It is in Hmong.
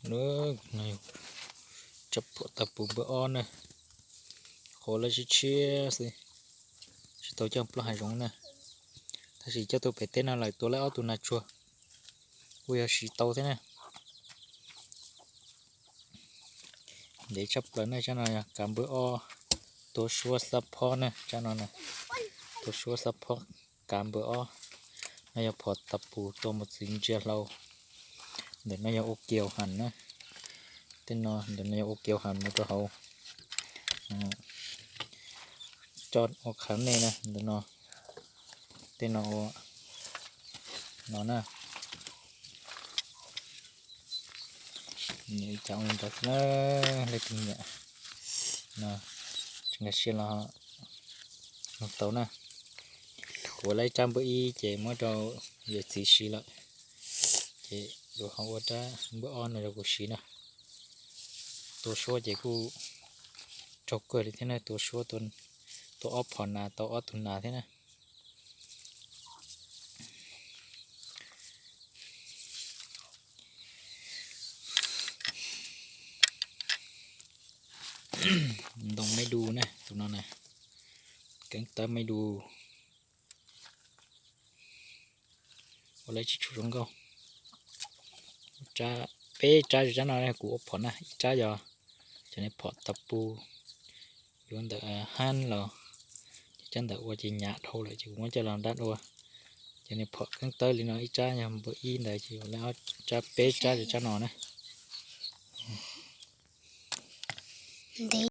Nws, tsab phuam tav pus npawb ob na, qhuav lawv tshiab tshiab xwb, tsis tau coj plaub hav zoov na. Tab sis coj tuaj pem teb no lawm tua lawm ob tug nas tsuag, kuj yog siv tau thiab na. Ntev tshaj plaws na, tsab no yog kav npawb ob, tua suab xab phob na, tsab no na, tua suab xab phob kav npawb ob. No yog phom tav pus tua mos txwv ntsia hlau. Ntawm no yog ua kiau has na, tej no ntawm no yog ua kiau has mus rau hauv, coj ua qhav nej na, ntawm no, tej no ua no na. Nws ua cas ua li ntawd xwb na, leej twg nyiam no, tsis nkag siab los nug tau na. Kuv ua lawm tsab npawb ib ces muab rau yawm txiv siv lawm, ces yuav ho ua tsab npawb ob no rau kuv siv na. Tua suab ces kuj raug kawg li thiab na, tua suab, tua ob phom nas tau ob tug nas thiab na. Ntoo meb du na, tus no na, keeb tawb meb du. Ua lawm tsis tshua zoo nkauj. Peb tsab, tsab no kuv ua phom na, ib tsab yog cov niag phom tav pus yuav ntawm hab los, ces tsab ntawm ua ces nyam dhau lawm ces kuv muab coj los dab dua. Cov niag phom keeb tawb li no ib tsab yog npawb ib ntawd ces ua lawm ob tsab, peb tsab, tsab no na.